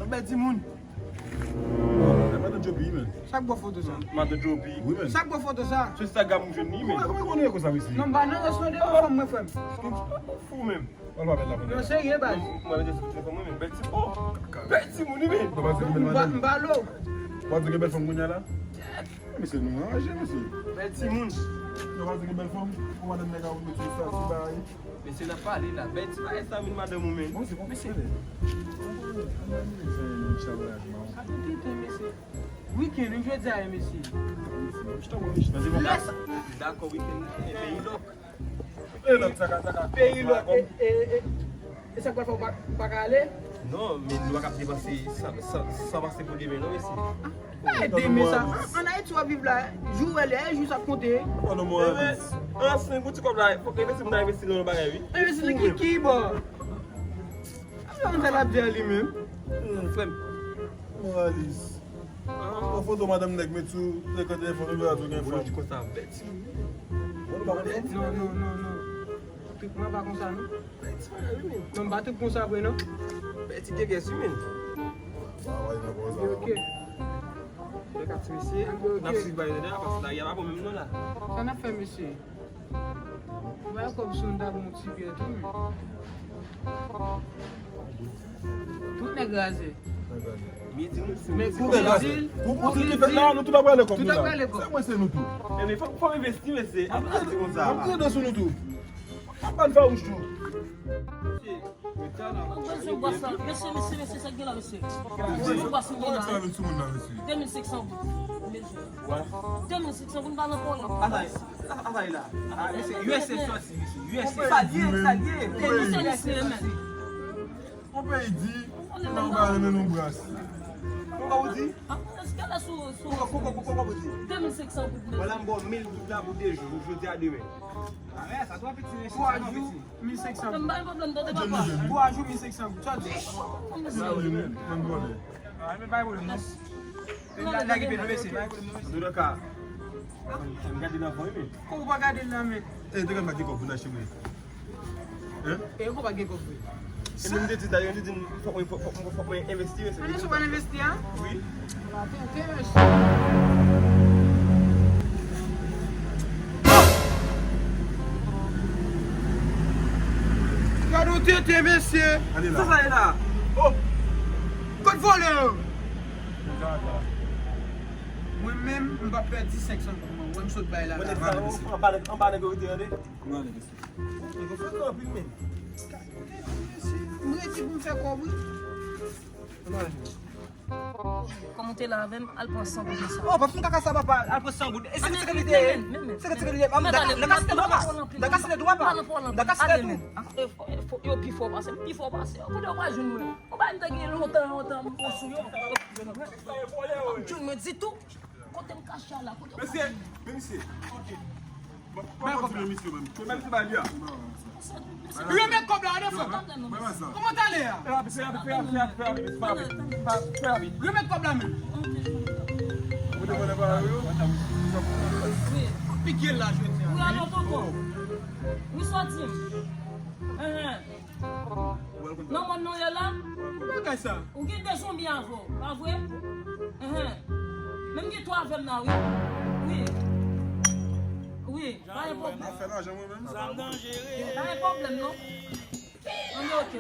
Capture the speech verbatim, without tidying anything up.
Bèl timoun. Madan Joby, men. Sa k ba w foto sa? Madan Joby. Wi, men. Sa k ba w foto sa? Se Instagram m jwenn li, men. Kòman, kòman w konnen konsa, mesye? Non, m pa nan rès non, de fanm mwen, frè m. Fou menm. Wè l pa bèl la, konnen. Non, serye, baz. Mwen, mwen, mwen, bèl ti, oh, bèl timoun, wi, men. M pa, m pa lo. W ap di gen bèl fanm kounye a la? Mesye, nou ranje, mesye. Bèl timoun. W ap di gen bèl fanm? Ou madanm nèg a ou met sou estati, bay. Mesye, n ap pale la. Bèl ti bagay sa, vin madanm ou, men. Bon, se bon, mesye. Sa te tenten, mesye. Wikenn, wi, jodi a, mesye. Lè sa. Dakò, wikenn. E peyi lòk. E lòk, sa ka, sa ka. Peyi lòk. E, e, e, e sa k pral fè w pa, pa ka ale? Non, men nou pa ka depanse sa, sa, sa pase pou demen, non, mesye. Ay, demen sa. An, an Ayiti w ap viv la, jou w wè lè, jou sa ap konte. An, non, mwen anvi. An, senk goud ti kòb la, fòk envesti, m ta envesti nan yon bagay, wi. Envesti nan ki, ki bò? Sa mwen fè l ap di a li menm? Hmm, frè m. Moralis. Yon foto madanm nèg met sou ekran telefòn ou, yo a tou gen fanm. Ou di konsa, bèl ti. Non, non, non, non. Trik mwen pa konsa, non. Bèl ti bagay, wi, men. Non, m pa trik konsa vre, non. Bèl ti gegès, wi, men. Sa va, li nan pòz la. Ok. Bèl ka ti mesye. Ok, ok. N ap swiv bagay yo la, paske la, y a pa bon menm non la. Sa n ap fè, mesye? Bay kòb sou n ta bon ti byen tou, men. Tout nèg razè. Men kou di l, kou di l ki fèt la, nou tout ap prale kòb nou la. Sa mwen se nou tou. Ebyen, fòk, fòk envesti, mesye. Ap di konsa. Ap grede sou nou tou. Ap ban n fawouch tou. Mwen bezwen bwa sa. Mesye, mesye, mesye, sa k gen la, mesye? Mwen bezwen bwa sa, gen la. De mil senk san goud. De mil senk san goud, m pa nan pwoblèm. Atay, atay la. Ah, mesye, U S A soti, mesye, U S A. Sa l ye, sa l ye. Mesye, mesye, mesye. Yon peyi di, nan ba renmen nou bras. Kòman ou di? Ah, èske la sou, sou, kòman, kòman, kòman ou di? De mil senk san goud, mesye. Vwala, m ba w mil goud la pou de jou, jodi a demen. Ah, sa twò piti, mesye, sa twò piti. Mil senk san goud. Twa jou, mil senk san goud. Sa di. Sa vle, men, men vòlè. Ah, men pa gen pwoblèm, non. Lage pye nou, mesye, pa gen pwoblèm, non, mesye. Antouka, m gade nan fon, men. Kòman ou pa gade nan men? E, te gade pa gen kòb pou n achte, men. Hein? E, ou pa gen kòb, wi. E, men m te di, dayè, m te di, fòk mwen, fòk, fòk, fòk mwen envesti, mesye. Ann, si w pa envesti, a? Wi. Gade yon tenten, mesye. Sa sa ye la? Oh! Kot vòlè yo? Mwen menm, m p ap pèdi senk san goud, mwen. Wè m sot bay la, la. Anba nèg yo rete, tande? Nèg yo fè anpil, men. M redi pou m fè kòb, wi. Kòm ou te la avè m, al pran san goud nan sa. Oh, pa fè m kaka sa, papa. Al pran san goud. E senkant senkant li te ye. Senkant senkant li te ye. M da, m da kase tèt ou, papa. M da kase tèt ou, papa. M da kase tèt ou. Yo pi fò pase m, pi fò pase yo. Kote yo pral jwenn mwen? Ou pa m te gen lontan, lontan, m pran sou yo. Jwenn mwen ditou. Kote m kache a la? Kote m kache? Mesye, men misye, ok. Bon, kòman ti men misye menm? Menm ti bagay a. Remèt kòb la, frè. Kòman w ale a? Remèt kòb la menm. Pike l la, jodi a. Wi, alo, tonton. Wi, sòti. Enhen. Nan mòn nou ye la? Bagay sa. Ou gen de zonbi avè w, pa vre? Enhen. Menm gen twa avè m nan, wi. Wi. Wi. Pa gen pwoblèm. N ap fè lajan mwen menm. Pa gen pwoblèm, non. Ann, ok.